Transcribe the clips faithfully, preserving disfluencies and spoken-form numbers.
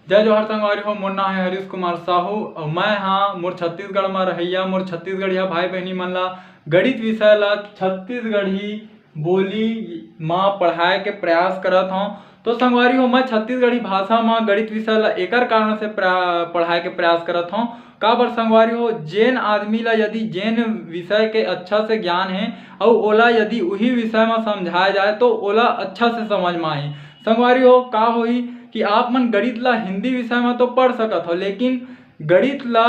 जय जोहार संगवारी हो, मोर नाम है हरीश कुमार साहू और मैं हाँ मोर छत्तीसगढ़ में रहइया मोर छत्तीसगढ़िया भाई बहनी मन ला गणित विषय ला छत्तीसगढ़ी बोली मा पढ़ाए के प्रयास करत हौं। तो संगवारी हो, मैं छत्तीसगढ़ी भाषा मा गणित विषय ला एकर कारण से प्रा-, पढ़ाए के प्रयास करत हौं। काबर संगवारी हो, जेन आदमी ला यदि जेन विषय के अच्छा से ज्ञान हे अउ ओला यदि उही विषय मा समझाए जाए तो ओला अच्छा से समझ मा आही। संगवारी हो, का होही कि आप मन गणित ला हिंदी विषय मा तो पढ़ सकत हो, लेकिन गणित ला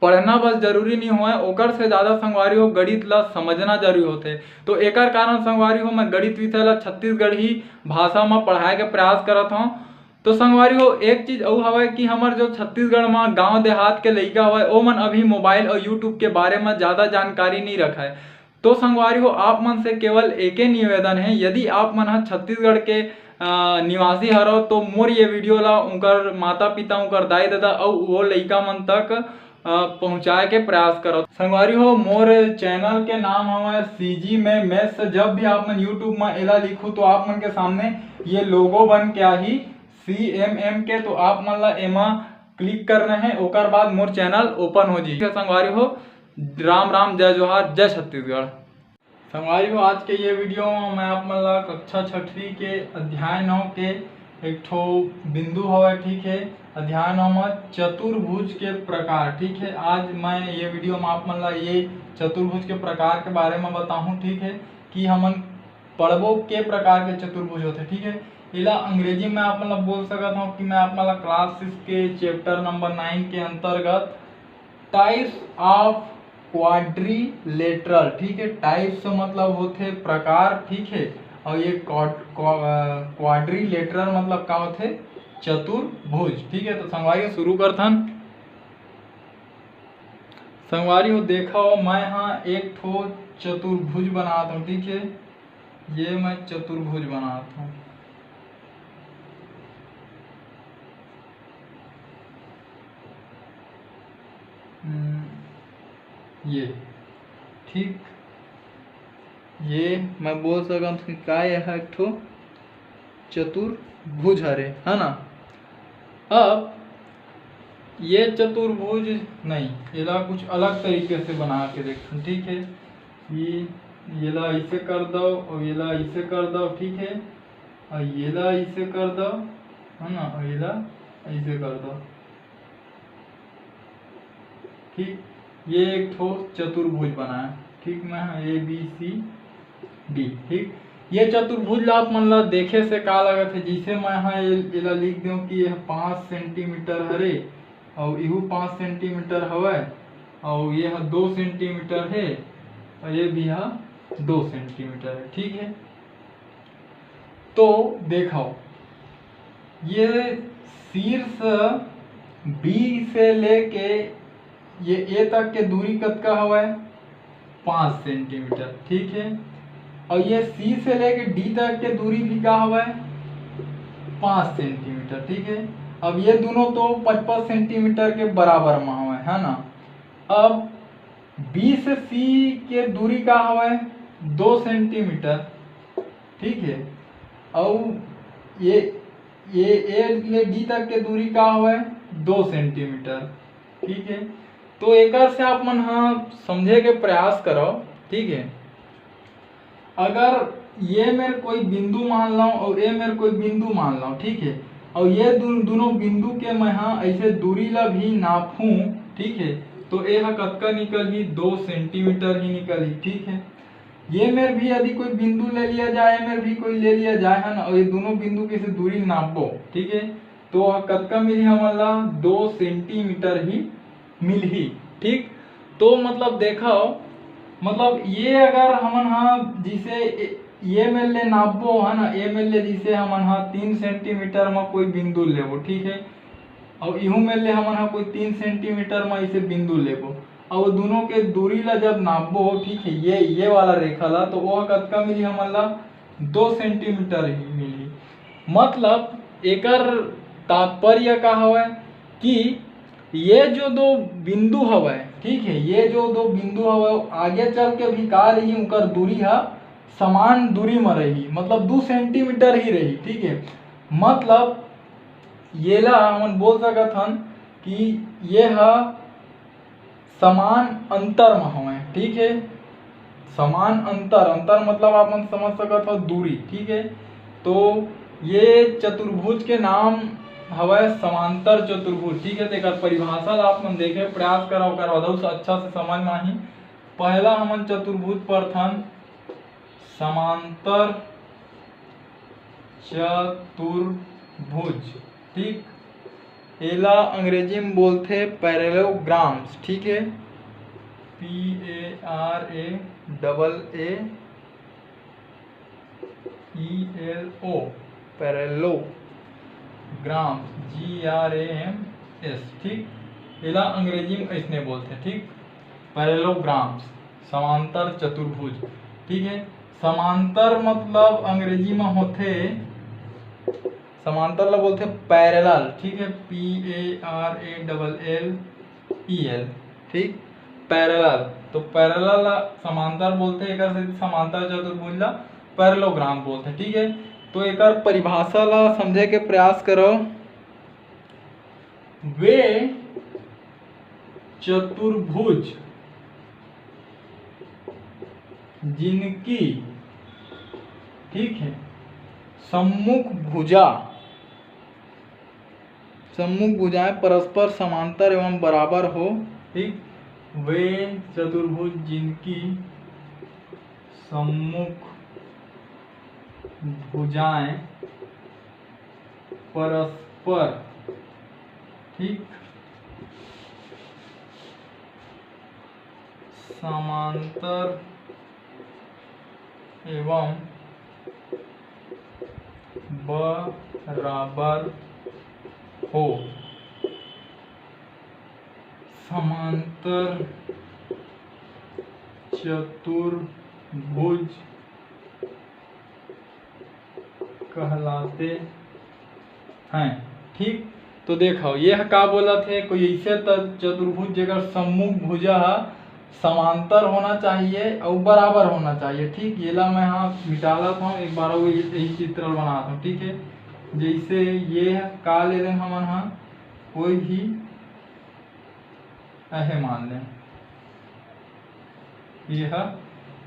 पढ़ना बस जरूरी नहीं होय, ओकर से ज़्यादा संगवारी हो गणित ला समझना जरूरी होथे। तो एकर कारण संगवारी हो मैं गणित विषय ला छत्तीसगढ़ी भाषा मा पढ़ाए के प्रयास करत हौं। तो संगवारी हो, एक चीज अउ हवय कि हमर जो छत्तीसगढ़ मा गांव देहात के लइका हवय, ओमन अभी मोबाइल और YouTube के बारे मा ज़्यादा जानकारी नहीं रखय। तो संगवारी हो, आप मन से केवल एके निवेदन है, यदि आप मन ह छत्तीसगढ़ के, अ, निवासी हरव, तो मोर ये वीडियो ला उनकर माता पिता, उनकर दाई ददा अउ वो लइका मन तक, अ, पहुँचाए के प्रयास करव। संगवारी हो, मोर चैनल के नाम हवय CG में Maths। जब भी आप मन YouTube में एला लिखू, तो आप मन के सामने ये लोगो बन के आही CMM के, तो आप मन ला एमा क्लिक करना है, ओकर बाद मोर चैनल ओपन हो जाही। संगवारी हो, राम राम, जय जोहार, जय छत्तीसगढ़। संगवारी हो, आज के ये वीडियो में मैं आप मन ला कक्षा छठवीं के अध्याय नौ के एक ठो बिंदु हवय, ठीक है, अध्याय नौ में चतुर्भुज के प्रकार, ठीक है। आज मैं ये वीडियो में आप मन ला ये चतुर्भुज के प्रकार के बारे में बताहूँ, ठीक है, कि हमन पढ़बो के प्रकार के चतुर्भुज होथे, ठीक है। एला अंग्रेजी में आप मन ला बोल सकत हौं कि मैं आप मन ला क्लास सिक्स के चैप्टर नंबर नाइन के अंतर्गत टाइप्स ऑफ क्वाड्रिलेटरल, ठीक है, टाइप्स मतलब होथे प्रकार, ठीक है, और ये क्वाड्रिलेटरल मतलब का होथे? चतुर्भुज, ठीक है। तो संगवारी हो, शुरू करथन। संगवारी हो, देखा हो, मैं हाँ एक ठो चतुर्भुज बनात हूँ, ठीक है, ये मैं चतुर्भुज बनात हूँ। हम्म, ये ठीक, ये मैं बोल सकत हूँ कि का यह एक ठो चतुर्भुज हरे, है ना। अब ये चतुर्भुज नहीं, एला कुछ अलग तरीके से बना के देखथन, ठीक है। ये, येला ऐसे कर दो और येला ऐसे कर दो, ठीक है, और येला ऐसे कर दो, है ना, और येला ऐसे कर दो। ठीक, ये एक ठो चतुर्भुज बनाए, ठीक, मैं हाँ A B C D, ठीक। ये चतुर्भुज ला आप मन ला देखे से का लगत है, जैसे मैं हाँ ये, एला लिख देव कि ये पाँच सेंटीमीटर हरे, और इहू पाँच सेंटीमीटर हवय, और ये हा दो सेंटीमीटर है, और ये भी हा दो सेंटीमीटर है, ठीक है। तो देखो, ये शीर्ष B से लेके ये A तक के दूरी कतका हवय? पाँच सेंटीमीटर, ठीक है। और ये C से लेके D तक के दूरी भी का हवय? पाँच सेंटीमीटर, ठीक है। अब ये दोनों तो पाँच पाँच सेंटीमीटर के बराबर में हवय, है ना। अब B से C के दूरी का हवय? दो सेंटीमीटर, ठीक है। और ये, ये A ले D तक के दूरी का हवय? दो सेंटीमीटर, ठीक है। तो एकर से आप मन हा समझे के प्रयास करो, ठीक है। अगर ये मेर कोई बिंदु मान लो और ये मेर कोई बिंदु मान लो, ठीक है, और ये दु-, दोनों बिंदु के मैं हा ऐसे दूरी ला भी नापहूँ, ठीक है, तो ये हा कतका निकलही? दो सेंटीमीटर ही निकलही, ठीक है। ये मेर भी यदि कोई बिंदु ले लिया जाए, ये मेर भी कोई ले लिया जाए, है ना, और ये दोनों बिंदु के से दूरी नापबो, ठीक है, तो वह कतका मिलही हमन ला? दो सेंटीमीटर ही मिलही, ठीक। तो मतलब देखो, मतलब ये अगर हमन हा जैसे ए-, ये मेर ले नापबो, है ना, ये मेर ले जैसे हमन हा तीन सेंटीमीटर में कोई बिंदु लेबो, ठीक है, और इहू मेर ले हमन हा कोई तीन सेंटीमीटर में इसे बिंदु लेबो, और वो दोनों के दूरी ला जब नापबो, ठीक है, ये, ये वाला रेखा ला, तो वो कतका मिली हमन ला? दो सेंटीमीटर ही मिली। मतलब एकर तात्पर्य का हवय कि ये जो दो बिंदु हवय, ठीक है, ये जो दो बिंदु हवय, आगे चल के भी का रही, उनकर दूरी हा समान दूरी में रही, मतलब दो सेंटीमीटर ही रही, ठीक है। मतलब येला हमन बोल सकत हन कि ये ह समान अंतर म हवय, ठीक है। समान अंतर, अंतर मतलब आप मन समझ सकत हो दूरी, ठीक है। तो ये चतुर्भुज के नाम हवय समांतर चतुर्भुज, ठीक है। तेकर परिभाषा ला आप मन देखे प्रयास करव, ओकर बाद अउ अच्छा से समझ में आही। पहला हमन चतुर्भुज पढ़थन, समांतर चतुर्भुज, ठीक। एला अंग्रेजी में बोलथे parallelograms, ठीक है। P A R A double A E L O, parallelograms, G R A M S, ठीक। एला अंग्रेजी में ऐसने बोलथे, ठीक, parallelograms, समांतर चतुर्भुज, ठीक है। समांतर मतलब अंग्रेजी में होथे, समांतर ला बोलथे parallel, ठीक है, P A R A double L E L, ठीक, parallel। तो parallel ला समांतर बोलथे, एकर सेती समांतर चतुर्भुज ला parallelogram बोलथे, ठीक है। तो एकर परिभाषा ला समझे के प्रयास करो। वे चतुर्भुज जिनकी, ठीक है, सम्मुख भुजा, सम्मुख भुजाएं परस्पर समांतर एवं बराबर हो, ठीक। वे चतुर्भुज जिनकी सम्मुख भुजाएं परस्पर, ठीक, समांतर एवं बराबर हो, समांतर चतुर्भुज कहलाते हैं, ठीक। तो देखो, ये ह का बोलत हे, कोई ऐसे त-, चतुर्भुज जेकर सम्मुख भुजा ह समांतर होना चाहिए और बराबर होना चाहिए, ठीक। येला मैं हा मिटा लेता हूँ, एक बार और ये, यही चित्र बनाता हूँ, ठीक है। जैसे ये ह का ले लें हमन हा, कोई भी अहे मान लें, ये ह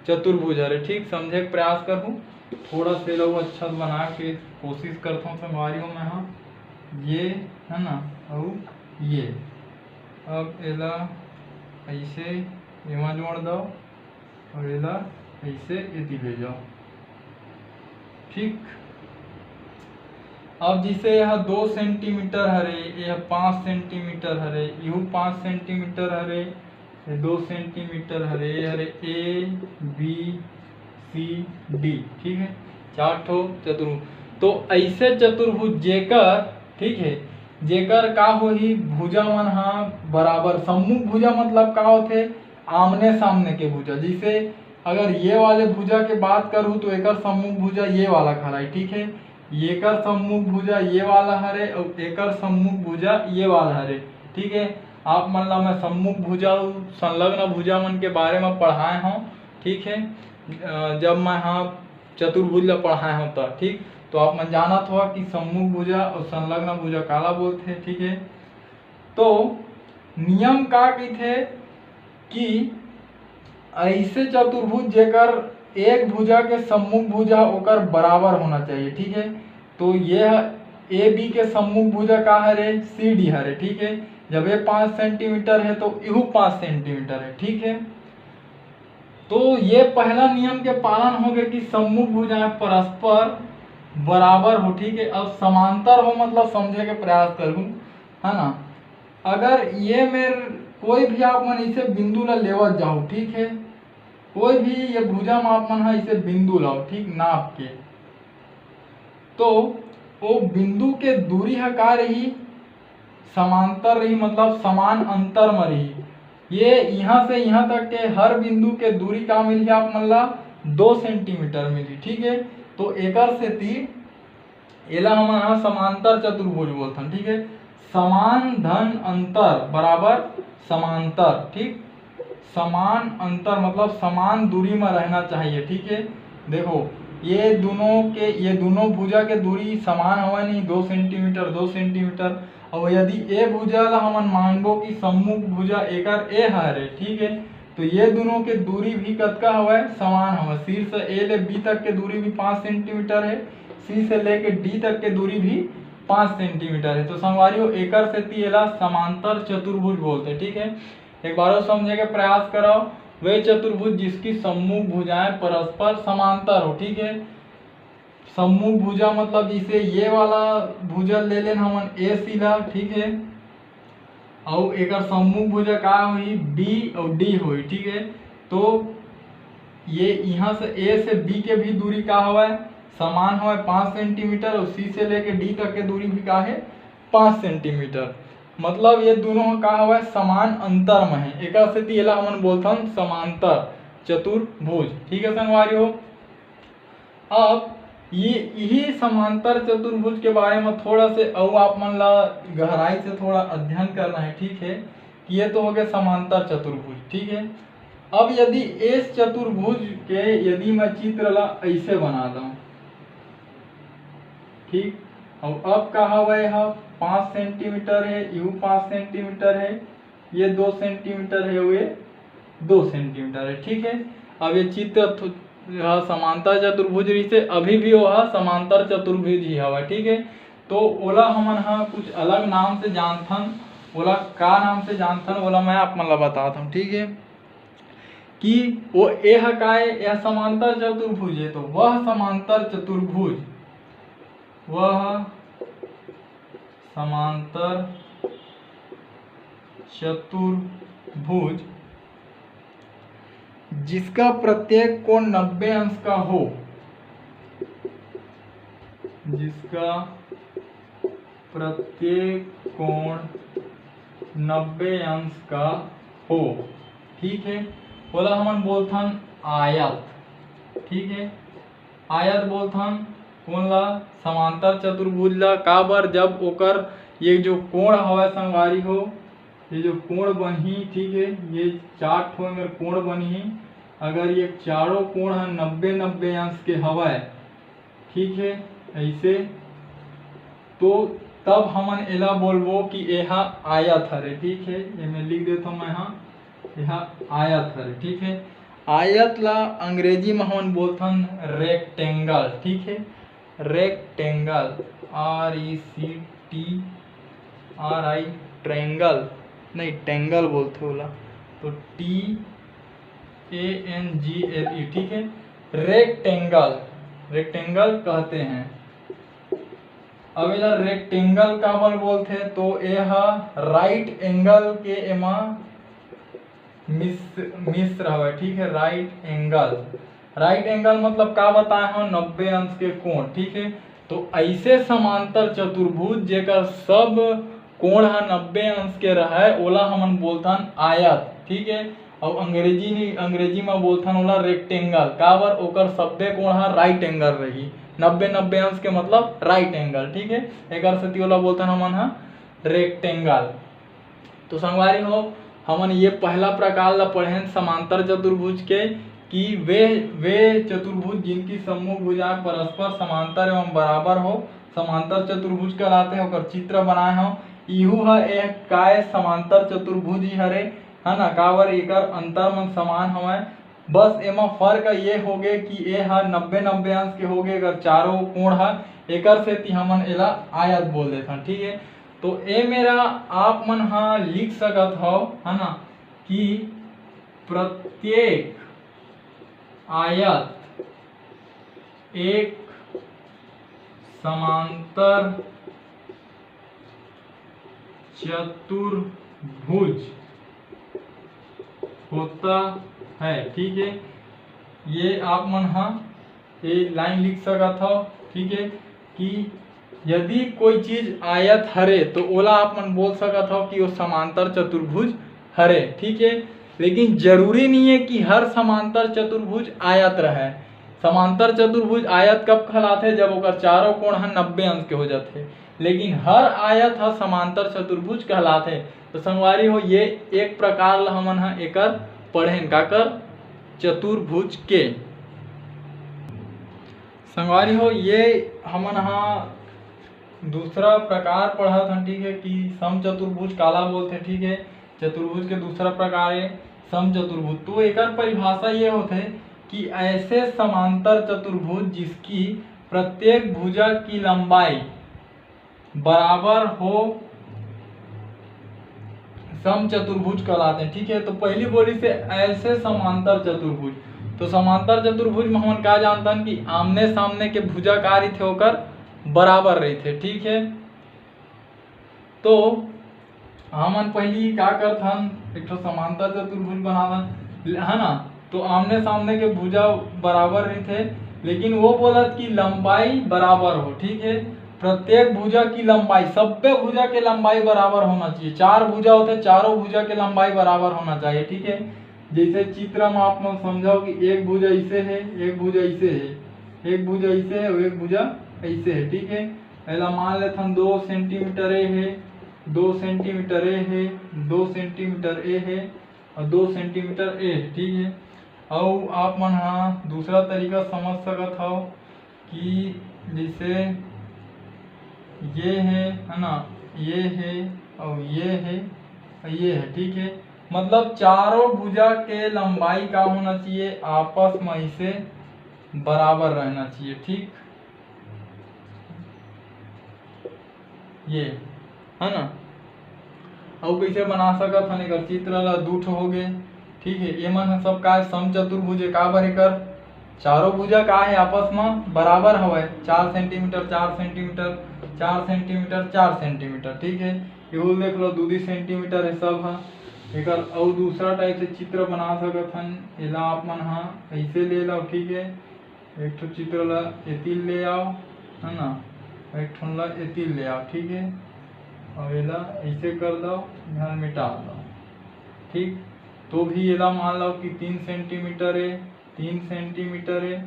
चतुर्भुज हरे, ठीक, समझे के प्रयास करहूँ। थोड़ा से ला अच्छा बना के कोशिश करता हूँ संगवारी हो मैं हा। ये है ना, और ये, अब एला ऐसे एमा जोड़ दो और एला ऐसे एती ले जाओ, ठीक। अब जैसे यह दो सेंटीमीटर हरे, यह पाँच सेंटीमीटर हरे, यहू पाँच सेंटीमीटर हरे, ये दो सेंटीमीटर हरे, ये हरे A B C D, ठीक है, चार ठो चतुर्भुज। तो ऐसे चतुर्भुज जेकर, ठीक है, जेकर का होही, भुजा मन हा बराबर, सम्मुख भुजा मतलब का होथे, आमने सामने के भुजा। जैसे अगर ये वाले भुजा के बात करूँ तो एकर सम्मुख भुजा ये वाला खड़ा है, ठीक है, एकर सम्मुख भुजा ये वाला हरे और एकर सम्मुख भुजा ये वाला हरे, ठीक है। आप मन ला मैं सम्मुख भुजा अउ संलग्न भुजा मन के बारे में पढ़ाए हूँ, ठीक है। अ, जब मैं हाँ चतुर्भुज ला पढ़ाए हूँ तो, ठीक, तो आप मन जानत हो कि सम्मुख भुजा और संलग्न भुजा काला बोलथे, ठीक है। तो नियम का कहिथे कि ऐसे चतुर्भुज जेकर एक भुजा के सम्मुख भुजा ओकर बराबर होना चाहिए, ठीक है। तो ये ए बी के सम्मुख भुजा का हरे, सी डी हरे, ठीक है। जब ये पाँच सेंटीमीटर है तो इहू पाँच सेंटीमीटर है, ठीक है। तो ये पहला नियम के पालन हो गए कि सम्मुख भुजाएं परस्पर बराबर हो, ठीक है। अब समांतर हो मतलब समझे के प्रयास करूँ, है ना। अगर ये मेर कोई भी आप मन इसे बिंदु ला लेवत जाओ, ठीक है, कोई भी ये भुजा में आप मन हा इसे बिंदु लाओ, ठीक, नाप के, तो वो बिंदु के दूरी हा का रही, समांतर रही, मतलब समान अंतर में रही। ये यहाँ से यहाँ तक के हर बिंदु के दूरी का मिलही आप मन ला, दो सेंटीमीटर मिलही, ठीक है। तो एकर सेती एला हमन हा समांतर चतुर्भुज बोलथन, ठीक है। समान धन अंतर बराबर समांतर, ठीक। समान अंतर मतलब समान दूरी में रहना चाहिए, ठीक है। देखो, ये दोनों के, ये दोनों भुजा के दूरी समान हवय नहीं, दो सेंटीमीटर, दो सेंटीमीटर। और यदि ए भुजा ला हमन मानबो कि सम्मुख भुजा एकर ए हरे, ठीक है, तो ये दोनों के दूरी भी कतका हवय? समान हवय। शीर्ष ए ले बी तक के दूरी भी पाँच सेंटीमीटर है, सी से लेके डी तक के दूरी भी पाँच सेंटीमीटर है। तो संगवारी हो, एकर सेती एला समांतर चतुर्भुज बोलते, ठीक है। एक बार और समझे के प्रयास कराओ, वे चतुर्भुज जिसकी सम्मुख भुजाएं परस्पर समांतर हो, ठीक है। सम्मुख भुजा मतलब जैसे ये वाला भुजा ले लेन हमन ए सी ला, ठीक है, और एकर सम्मुख भुजा का होही? बी और डी होही, ठीक है। तो ये यहाँ से ए से बी के भी दूरी का हवय? समान हवय, पाँच सेंटीमीटर, और सी से लेके डी तक के दूरी भी का है? पाँच सेंटीमीटर। मतलब ये दोनों का हवय? समान अंतर में है, एकर सेती एला हमन बोलथन समांतर चतुर्भुज, ठीक है संगवारी हो। अब ये यही समांतर चतुर्भुज के बारे में थोड़ा से अउ आप मन ला गहराई से थोड़ा अध्ययन करना है, ठीक है, कि ये तो हो गया समांतर चतुर्भुज, ठीक है। अब यदि इस चतुर्भुज के यदि मैं चित्र ला ऐसे बना दूं, ठीक, और अब का हवय, यह पाँच सेंटीमीटर है, यू पाँच सेंटीमीटर है, ये दो सेंटीमीटर है, ये दो सेंटीमीटर है, ठीक है। अब ये चित्र समांतर चतुर्भुज रहिसे, अभी भी वो समांतर चतुर्भुज ही हवा, ठीक है। तो ओला हमन हा कुछ अलग नाम से जानथन, ओला का नाम से जानथन, ओला मैं आप मन ला बताथन, ठीक है, कि वो ए ह का ए, यह समांतर चतुर्भुज है, तो वह समांतर चतुर्भुज, वह समांतर चतुर्भुज जिसका प्रत्येक कोण नब्बे अंश का हो, जिसका प्रत्येक कोण नब्बे अंश का हो, ठीक है, ओला हमन बोलथन आयत, ठीक है। आयत बोलथन कोन ला? समांतर चतुर्भुज ला। काबर? जब ओकर ये जो कोण हवय संगवारी हो, ये जो कोण बनही, ठीक है, ये चार ठो अगर कोण बनही, अगर ये चारों कोण ह नब्बे नब्बे अंश के हवय, ठीक है, ऐसे, तो तब हमन एला बोलबो कि एहा आयत हरे, ठीक है। एमे लिख देथव मैं हा, एहा आयत हरे, ठीक है। आयत ला अंग्रेजी में हमन बोलथन रेक्टेंगल, ठीक है, rectangle, R E C T R I, triangle नहीं, टेंगल बोलथे ओला, तो T A N G L E, ठीक है, रेक्टेंगल, रेक्टेंगल कहते हैं। अब एला रेक्टेंगल काबर बोलथे, तो ए ह राइट एंगल के एमा मिस मिश्र हवय, ठीक है, राइट एंगल। राइट एंगल मतलब का बताए हो? नब्बे अंश के कोण, ठीक है। तो ऐसे समांतर चतुर्भुज जेकर सब कोण ह नब्बे अंश के रहय, ओला हमन बोलथन आयत, ठीक है। और अंग्रेजी अंग्रेजी में बोलथन ओला रेक्टेंगल। काबर? ओकर सब्बे कोण ह राइट एंगल रही, नब्बे नब्बे अंश के मतलब राइट एंगल, ठीक है। एकर सेती ओला बोलथन हमन ह रेक्टेंगल। तो संगवारी हो, हमन ये पहला प्रकार ला पढ़ेन समांतर चतुर्भुज के, कि वे वे चतुर्भुज जिनकी सम्मुख भुजाएं परस्पर समांतर एवं बराबर हो, समांतर चतुर्भुज कहलाते हैं। ओकर चित्र बनाए हो, इहू ह एक काय समांतर चतुर्भुज ही हरे, है ना। काबर? एकर अंतर मन समान हवय, बस एमा फर्क ये होगे कि ए ह नब्बे नब्बे अंश के होगे, अगर चारों कोण ह, एकर सेती हमन एला आयत बोल देथन, ठीक है। तो ए मेरा आप मन ह लिख सकत हव, है ना, कि प्रत्येक आयत एक समांतर चतुर्भुज होता है, ठीक है। ये आप मन ह ये लाइन लिख सकत हव, ठीक है, कि यदि कोई चीज आयत हरे तो ओला आप मन बोल सकत हव कि वो समांतर चतुर्भुज हरे, ठीक है। लेकिन जरूरी नहीं है कि हर समांतर चतुर्भुज आयत रहे। समांतर चतुर्भुज आयत कब कहलाथे? जब ओकर चारों कोण ह नब्बे अंश के हो जाथे। लेकिन हर आयत ह समांतर चतुर्भुज कहलाथे। तो संगवारी हो, ये एक प्रकार ल हमन ह एकर पढ़ेन, काकर? चतुर्भुज के। संगवारी हो, ये हमन हा दूसरा प्रकार पढ़त हन, ठीक है, कि सम चतुर्भुज काला बोलथे, ठीक है। चतुर्भुज के दूसरा प्रकार है सम चतुर्भुज। तो एकर परिभाषा ये होथे कि ऐसे समांतर चतुर्भुज जिसकी प्रत्येक भुजा की लंबाई बराबर हो, सम चतुर्भुज कहलाते हैं, ठीक है। तो पहली बोली से ऐसे समांतर चतुर्भुज, तो समांतर चतुर्भुज में हमन का जानतन कि आमने सामने के भुजा का रहिथे, ओकर बराबर रहिथे, ठीक है। तो हमन पहली का करथन, एक ठो समांतर चतुर्भुज बनाथन, है ना। तो आमने सामने के भुजा बराबर रहिथे, लेकिन वो बोलत कि लंबाई बराबर हो, ठीक है। प्रत्येक भुजा की लंबाई, सब्बे भुजा के लंबाई बराबर होना चाहिए। चार भुजा होथे, चारों भुजा के लंबाई बराबर होना चाहिए, ठीक है। जैसे चित्र में आप मन समझो कि एक भुजा ऐसे है, एक भुजा ऐसे है, एक भुजा ऐसे है और एक भुजा ऐसे है, ठीक है। एला मान लेथन दो सेंटीमीटर ए है, दो सेंटीमीटर ए है, दो सेंटीमीटर ए है और दो सेंटीमीटर ए है, ठीक है। अउ आप मन हा दूसरा तरीका समझ सकत हव कि जैसे ये है, है ना, ये है और ये है और ये है, ठीक है। मतलब चारों भुजा के लंबाई का होना चाहिए, आपस में इसे बराबर रहना चाहिए, ठीक। ये है ना। अउ कैसे बना सकत हन एकर चित्र ला, दू ठो हो गए, ठीक है। ये मन सब का सम चतुर्भुज है, काबर एकर चारों भुजा का है आपस में बराबर हवय, चार सेंटीमीटर, चार सेंटीमीटर, चार सेंटीमीटर, चार सेंटीमीटर, ठीक है। ये देख लो, दू दू सेंटीमीटर है सब हा। एकर अउ दूसरा टाइप से चित्र बना सकत हन, एला आप मन हा ऐसे ले लो, ठीक है। एक ठो चित्र ला एती ले आओ, है ना, एक ठो ला एती ले आओ, ठीक है। और एला ऐसे कर दो, यहाँ मिटा दो, ठीक। तो भी एला मान लो कि तीन सेंटीमीटर है, तीन सेंटीमीटर है,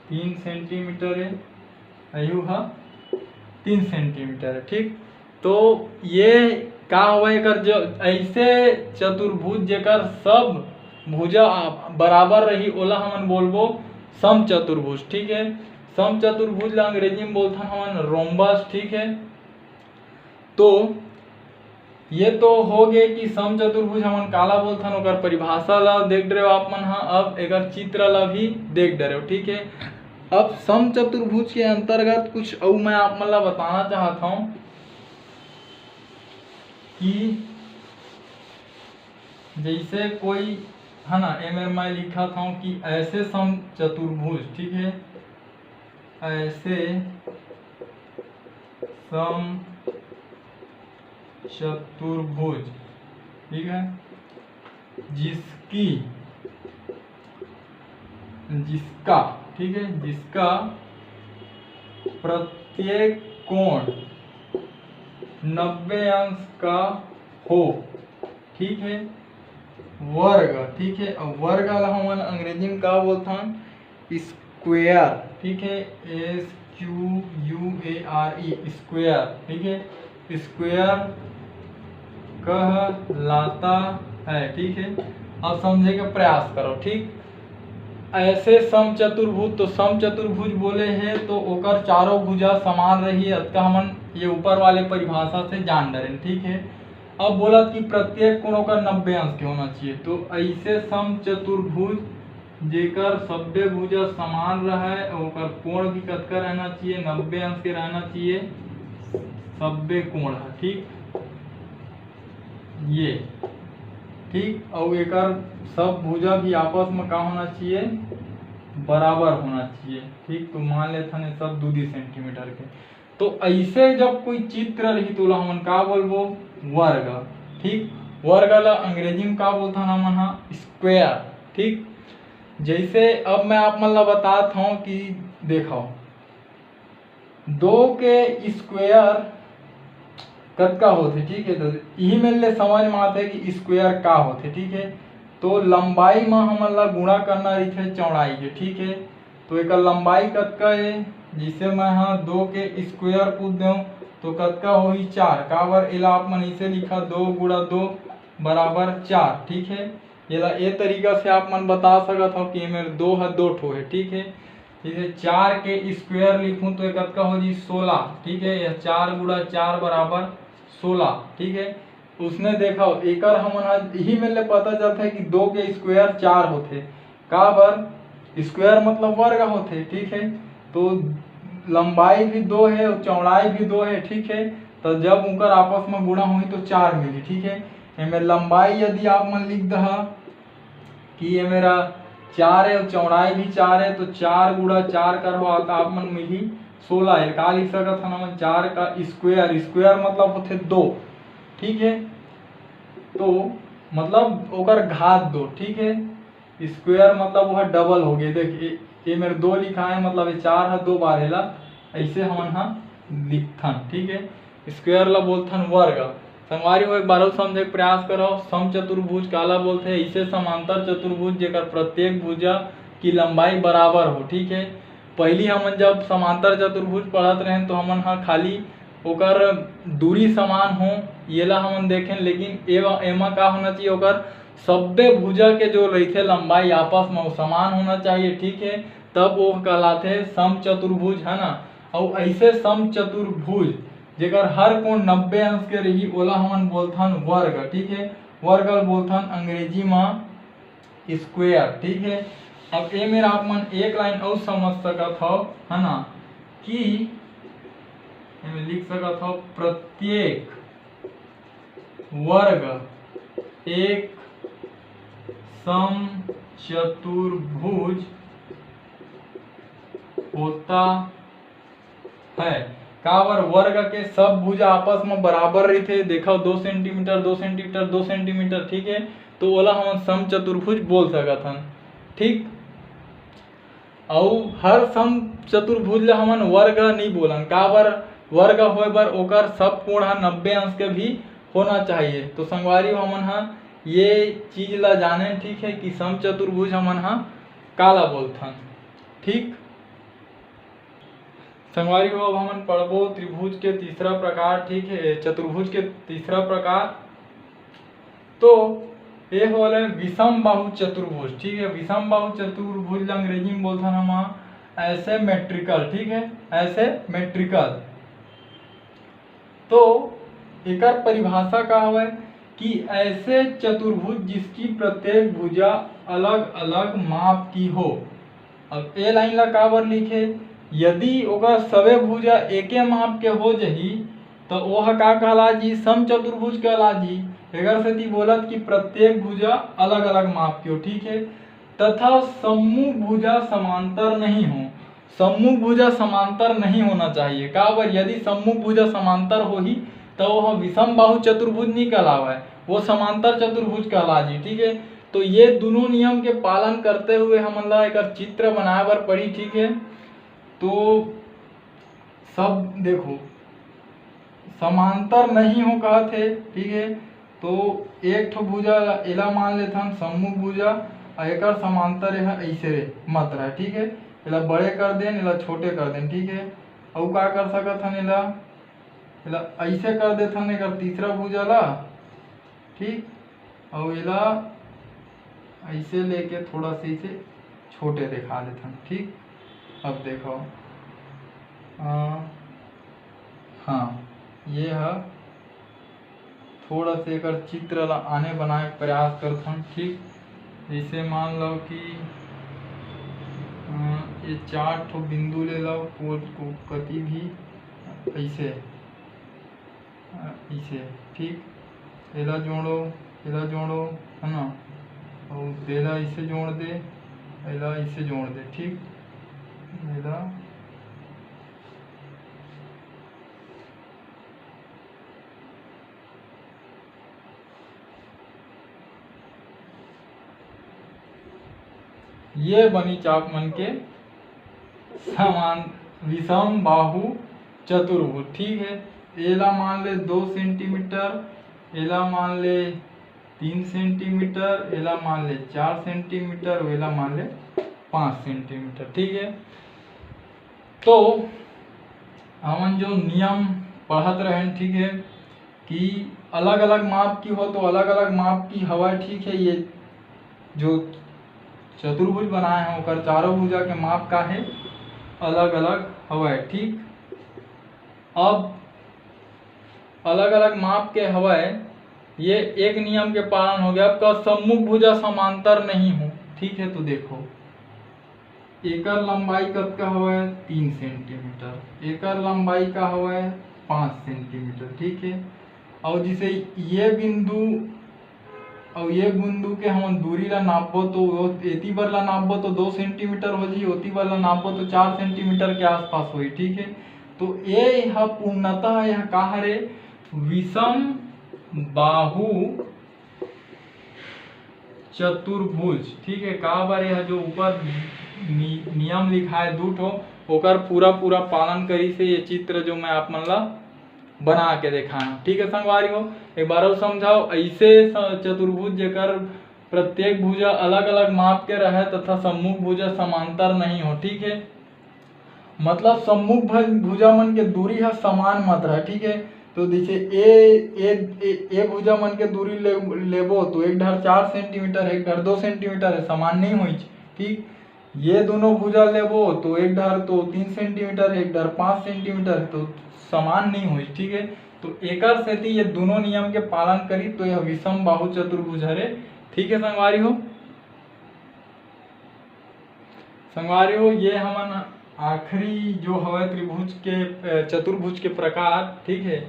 तीन सेंटीमीटर है, अयू हा तीन सेंटीमीटर है, ठीक। तो ये का हुआ, एकर जो ऐसे चतुर्भुज जेकर सब भुजा बराबर रही, ओला हमन बोलबो सम चतुर्भुज, ठीक है। सम चतुर्भुज ला अंग्रेजी में बोलथन हमन रोम्बस, ठीक है। तो ये तो हो गए कि सम चतुर्भुज हमन काला बोलथन, ओकर परिभाषा ला देख डरे हो आप मन हा। अब एकर चित्र ला भी देख डरे हो, ठीक है। अब सम चतुर्भुज के अंतर्गत कुछ अउ मैं आप मन ला बताना चाहत हूँ कि जैसे कोई है ना, ए मेर मैं लिखत हूँ कि ऐसे सम चतुर्भुज, ठीक है, ऐसे सम चतुर्भुज, ठीक है, जिसकी, जिसका, ठीक है, जिसका प्रत्येक कोण नब्बे अंश का हो, ठीक है, वर्ग, ठीक है। अब वर्ग ला हमन अंग्रेजी में का बोलथन? स्क्वायर, ठीक है, S Q U A R E, square, ठीक है, स्क्वायर कहलाता है, ठीक है। अब समझे के प्रयास करो, ठीक। ऐसे सम चतुर्भुज, तो सम चतुर्भुज बोले है तो ओकर चारों भुजा समान रही, अतका हमन ये ऊपर वाले परिभाषा से जान डरेन, ठीक है। अब बोलत कि प्रत्येक कोण ओकर नब्बे अंश के होना चाहिए, तो ऐसे सम चतुर्भुज जेकर सब्बे भुजा समान रहय, ओकर कोण भी कतका रहना चाहिए? नब्बे अंश के रहना चाहिए सब्बे कोण ह, ठीक। ये ठीक, अउ एकर सब भुजा भी आपस में का होना चाहिए? बराबर होना चाहिए, ठीक। तो मान लेथन ये सब दू दू सेंटीमीटर के। तो ऐसे जब कोई चित्र रही तो ओला हमन का बोलबो? वर्ग, ठीक। वर्ग ला अंग्रेजी में का बोलथन हमन हा? स्क्वायर, ठीक। जैसे अब मैं आप मन ला बतात हूँ कि देखो, दो के स्क्वायर कतका होथे, ठीक है। तो यही मेर ले समझ में आथे कि स्क्वायर का होथे, ठीक है। तो लंबाई में हमन ला गुणा करना रहिथे चौड़ाई के, ठीक है। तो एकर लंबाई कतका है? जैसे मैं हा दो के स्क्वायर पूछ देव तो कतका होही? चार। काबर एला आप मन इसे लिखा, दो गुणा दो बराबर चार, ठीक है। एला ए तरीका से आप मन बता सकत हो कि एमेर दो ह दो ठो है, ठीक है। ठीक है, चार के स्क्वायर लिखूं तो ये कतका हो जी? सोलह। ठीक है, यह चार गुणा चार बराबर सोलह। ठीक है, उसने देखो एकर हमन ह इही मेर ले पता चलथे कि दो के स्क्वायर चार होथे। काबर? स्क्वायर मतलब वर्ग होथे। ठीक है, तो लंबाई भी दो है और चौड़ाई भी दो है। ठीक है, तो जब उनकर आपस में गुणा होही तो चार मिली। ठीक है, एमे लंबाई यदि आप मन लिख दहा कि ये मेरा चार है और चौड़ाई भी चार है, तो चार गुणा चार करवा तो आप मन मिली सोलह। ये का लिख सकत हन हमन? चार का स्क्वायर, स्क्वायर मतलब होथे दो। ठीक है, तो मतलब ओकर घात दो। ठीक है, स्क्वायर मतलब वह डबल हो गए। देख, ये, ये मेरे दो लिखा है, मतलब ये चार है, दो बार हेला, ऐसे हमन हा लिखथन। ठीक है, स्क्वायर ला बोलथन वर्ग। संगवारी हो, एक बार अउ समझे के प्रयास करो, सम चतुर्भुज काला बोलथे? ऐसे समांतर चतुर्भुज जेकर प्रत्येक भुजा की लंबाई बराबर हो। ठीक है, पहली हमन जब समांतर चतुर्भुज पढ़त रहेन तो हमन हा खाली ओकर दूरी समान हो, येला हमन देखेन, लेकिन एवा-, एमा का होना चाहिए? ओकर सब्बे भुजा के जो रहिथे लंबाई आपस में वो समान होना चाहिए। ठीक है, तब वो कहलाथे सम चतुर्भुज, है ना। अउ ऐसे सम चतुर्भुज जेकर हर कोण नब्बे अंश के रही, ओला हमन बोलथन वर्ग। ठीक है, वर्ग ल बोलथन अंग्रेजी में स्क्वायर। ठीक है, अब ए मेर आप मन एक लाइन अउ समझ सकत हव, है ना, कि एमे लिख सकत हव, प्रत्येक वर्ग एक सम चतुर्भुज होता है। काबर? वर्ग के सब भुजा आपस में बराबर रहिथे। देखो, दो सेंटीमीटर, दो सेंटीमीटर, दो सेंटीमीटर। ठीक है, तो ओला हमन सम चतुर्भुज बोल सकत हन। ठीक, अउ हर सम चतुर्भुज ला हमन वर्ग नहीं बोलन। काबर? वर्ग होए बर ओकर सब कोण ह नब्बे अंश के भी होना चाहिए। तो संगवारी हो, हमन ह ये चीज ला जानेन, ठीक है, कि सम चतुर्भुज हमन ह काला बोलथन। ठीक, संगवारी हो, अब हमन पढ़बो त्रिभुज के तीसरा प्रकार, ठीक है, चतुर्भुज के तीसरा प्रकार। तो ये होले विषम बाहु चतुर्भुज। ठीक है, विषम बाहु चतुर्भुज ला अंग्रेजी में बोलथन हम एसेमेट्रिकल। ठीक है, एसेमेट्रिकल। तो एकर परिभाषा का हवय कि ऐसे चतुर्भुज जिसकी प्रत्येक भुजा अलग-अलग माप की हो। अब ए लाइन ला काबर लिखे? यदि ओकर सबे भुजा एके माप के हो जही, तो ओह का कहला जी? समचतुर्भुज कहला जी। एकर सेती बोलत कि प्रत्येक भुजा अलग-अलग माप के हो, ठीक है, तथा सम्मुख भुजा समांतर नहीं हो। सम्मुख भुजा समांतर नहीं होना चाहिए। काबर? यदि सम्मुख भुजा समांतर होही, तो वह विषम बाहु चतुर्भुज नहीं कहलावय, वो समांतर चतुर्भुज कहला जी, ठीक है। तो ये दोनों नियम के पालन करते हुए हमन ला एकर चित्र बनाए बर पड़ी, ठीक है। तो सब देखो, समांतर नहीं हो कहत हे, ठीक है। तो एक ठो भुजा ला, एला मान लेथन सम्मुख भुजा, अउ एकर समांतर एहा ऐसे रे, मत रहे, ठीक है। एला बड़े कर देन, एला छोटे कर देन, ठीक है। अउ का कर सकत हन एला? एला ऐसे कर देथन एकर तीसरा भुजा ला, ठीक, अउ एला ऐसे लेके थोड़ा सा इसे छोटे दिखा देथन, ठीक। अब देखो, अ, हाँ, ये ह थोड़ा सा एकर चित्र ला आने बनाए के प्रयास करथन, ठीक। जैसे मान लो कि, अ, ये चार ठो बिंदु ले लो, को, को कति भी ऐसे, अ, इसे, ठीक, एला जोड़ो, एला जोड़ो, है ना, अउ एला इसे जोड़ दे, एला इसे जोड़ दे, ठीक, एला ये बनी चाप मन के समान विषम बाहु चतुर्भुज, ठीक है। एला मान ले दो सेंटीमीटर, एला मान ले तीन सेंटीमीटर, एला मान ले चार सेंटीमीटर, एला मान ले पाँच सेंटीमीटर, ठीक है। तो हमन जो नियम पढ़त रहेन, ठीक है, कि अलग-अलग माप की हो, तो अलग-अलग माप की हवय, ठीक है। ये जो चतुर्भुज बनाए हैं, ओकर चारों भुजा के माप का है, अलग अलग हवय, ठीक। अब अलग अलग माप के हवय, ये एक नियम के पालन हो गया। अब का सम्मुख भुजा समांतर नहीं हो, ठीक है, तो देखो एकर लंबाई कतका हवय? तीन सेंटीमीटर। एकर लंबाई का हवय? पाँच सेंटीमीटर, ठीक है। और जैसे ये बिंदु और ये बिंदु के हमन दूरी ला नापबो तो वो एती बर ला नापबो तो दो सेंटीमीटर हो जी, ओती बर ला नापबो तो चार सेंटीमीटर के आसपास होही, ठीक है। तो ये ह पूर्णतः यह का हरे? विषम बाहु चतुर्भुज, ठीक है। काबर यह जो ऊपर नि-, नियम लिखा है दू ठो, ओकर पूरा पूरा पालन करी से ये चित्र जो मैं आप मन ला बना के देखाए हूँ, ठीक है संगवारी हो। एक बार और समझाओ, ऐसे स-, चतुर्भुज जेकर प्रत्येक भुजा अलग अलग माप के रहे तथा सम्मुख भुजा समांतर नहीं हो, ठीक है। मतलब सम्मुख भुजा मन के दूरी ह समान मत रहे, ठीक है। तो जैसे ए ए ए, ए भुजा मन के दूरी ले, लेबो तो एक ढार चार सेंटीमीटर, एक ढार दो सेंटीमीटर है, समान नहीं होइच, ठीक। ये दोनों भुजा लेबो तो एक ढार तो तीन सेंटीमीटर, एक ढार पाँच सेंटीमीटर, तो समान नहीं होइच, ठीक है। तो एकर सेती ये दोनों नियम के पालन करी तो यह विषम बाहु चतुर्भुज हरे, ठीक है संगवारी हो। संगवारी हो, ये हमन आखिरी जो हवय त्रिभुज के, अ, चतुर्भुज के प्रकार, ठीक है,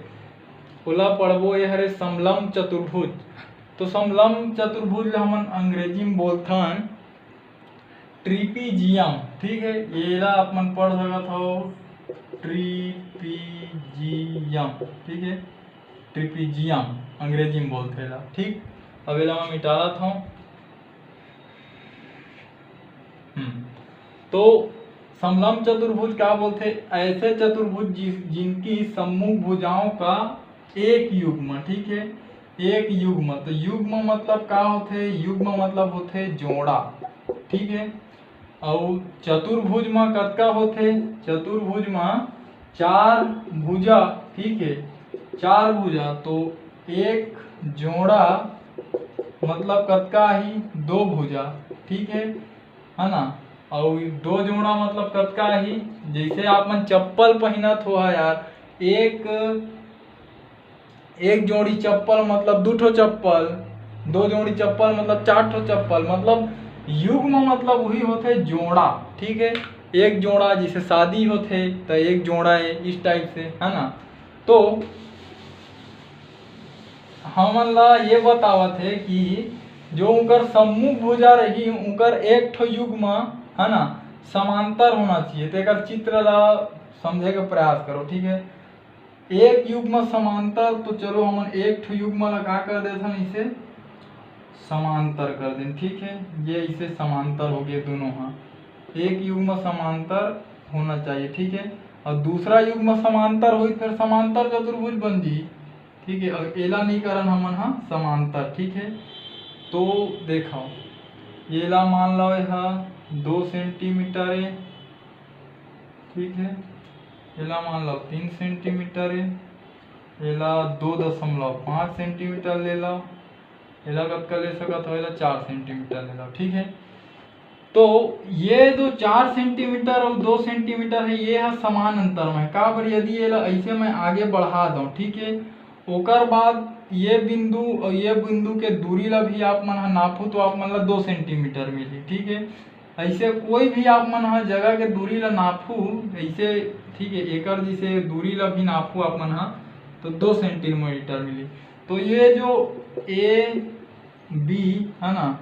ओला पढ़बो। ये हरे समलम चतुर्भुज। तो समलम चतुर्भुज ला हमन अंग्रेजी में बोलथन ट्रिपीजियम, ठीक है। एला आप मन पढ़ सकत हो ट्रिपीजियम, ठीक है, ट्रिपीजियम अंग्रेजी में बोलथे एला, ठीक। अब एला मैं मिटालत हूँ। हम्म। तो समलम चतुर्भुज का बोलथे? ऐसे चतुर्भुज जिस जिनकी सम्मुख भुजाओं का एक युग्म, ठीक है, एक युग्म। तो युग्म मतलब का होथे? युग्म मतलब होथे जोड़ा, ठीक है। अउ चतुर्भुज म कतका होथे? चतुर्भुज म चार भुजा, ठीक है, चार भुजा। तो एक जोड़ा मतलब कतका आही? दो भुजा, ठीक है, है ना। अउ दो जोड़ा मतलब कतका आही? जैसे आप मन चप्पल पहिनत हो यार, एक एक जोड़ी चप्पल मतलब दू ठो चप्पल, दो जोड़ी चप्पल मतलब चार ठो चप्पल। मतलब युग्म मतलब वही होथे जोड़ा, ठीक है। एक जोड़ा जैसे शादी होथे तो एक जोड़ा है, इस टाइप से, है ना। तो हमन ला ये बतावत है कि जो उनकर सम्मुख भुजा रही, उनकर एक ठो युग्म, है ना, समांतर होना चाहिए। तो एकर चित्र ला समझे के प्रयास करो, ठीक है। एक युग्म समांतर, तो चलो हमन एक ठो युग्म ला का कर देथन, इसे समांतर कर देन, ठीक है। ये इसे समांतर हो गए दोनों, हाँ, एक युग्म समांतर होना चाहिए, ठीक है। और दूसरा युग्म समांतर होई, फिर समांतर चतुर्भुज बन जी, ठीक है। और एला नहीं करन हमन हा समांतर, ठीक है। तो देखो, एला मान लो, ये हा दो सेंटीमीटर है, ठीक है। एला मान लो तीन सेंटीमीटर है, एला दो दशमलव पाँच सेंटीमीटर ले लो, एला कतका ले सकत हो? एला चार सेंटीमीटर ले लो, ठीक है। तो ये जो चार सेंटीमीटर और दो सेंटीमीटर है, ये है समान अंतर में। काबर? यदि एला ऐसे मैं आगे बढ़ा दूँ, ठीक है, ओकर बाद ये बिंदु और ये बिंदु के दूरी ला भी आप मन ह नापू तो आप मन ला दो सेंटीमीटर मिली, ठीक है। ऐसे कोई भी आप मन ह जगह के दूरी ला नापू, ऐसे, ठीक है, एकर जैसे दूरी ला भी नापू आप मन ह, तो दो सेंटीमीटर मिली। तो ये जो ए बी है ना,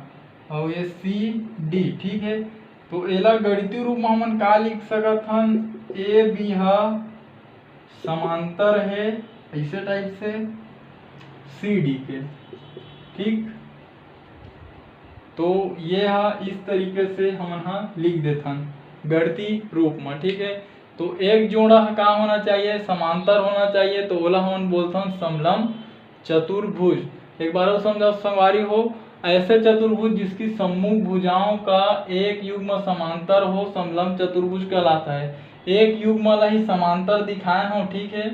और ये सी डी, ठीक है। तो एला गणितीय रूप में हमन का लिख सकत हन? ए बी ह समांतर है ऐसे टाइप से सी डी के, ठीक। तो ये हा इस तरीके से हमन हा लिख देथन गणितीय रूप में, ठीक है। तो एक जोड़ा का होना चाहिए? समांतर होना चाहिए, तो ओला हमन बोलथन समलम चतुर्भुज। एक बार और समझाओ संगवारी हो, ऐसे चतुर्भुज जिसकी सम्मुख भुजाओं का एक युग्म समांतर हो, समलम चतुर्भुज कहलाता है। एक युग्म ला ही समांतर दिखाए हो, ठीक है।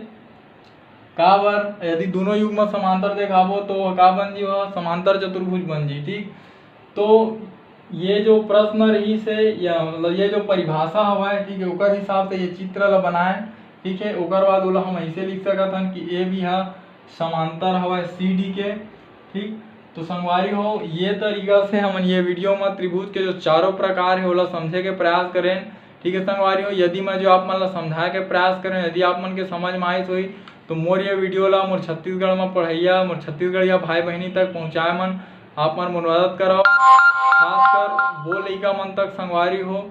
काबर? यदि दोनों युग्म समांतर दिखाबो तो का बन जी? वह समांतर चतुर्भुज बन जी, ठीक। तो ये जो प्रश्न रहिस हे, या मतलब ये जो परिभाषा हवय, ठीक है, ओकर हिसाब से ये चित्र ला बनाए, ठीक है। ओकर बाद ओला हम ऐसे लिख सकत हन कि ए बी हा समांतर हवय सी डी के, ठीक। तो संगवारी हो, ये तरीका से हमन ये वीडियो में त्रिभुज के जो चारों प्रकार है, ओला समझे के प्रयास करेन, ठीक है संगवारी हो। यदि मैं जो आप मन ला समझाए के प्रयास करें, यदि आप मन के समझ में आइस होही, तो मोर ये वीडियो ला मोर छत्तीसगढ़ में पढ़ैया, मोर छत्तीसगढ़िया भाई बहिनी तक पहुँचाए मन, आप मन मोर मदद करव। खासकर वो लइका मन तक संगवारी हो,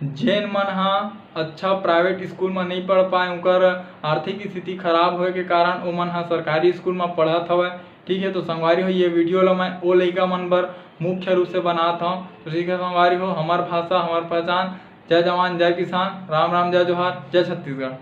जेन मन हा अच्छा प्राइवेट स्कूल में नहीं पढ़ पाए, उनकर आर्थिक स्थिति खराब होए के कारण ओमन हा सरकारी स्कूल में पढ़त हवय, ठीक है। तो संगवारी हो, ये वीडियो ला मैं ओ लइका मन बर मुख्य रूप से बनात हव। तो ठीक है संगवारी हो, हमर भाषा हमर पहचान। जय जवान, जय किसान, राम राम, जय जोहार, जय छत्तीसगढ़।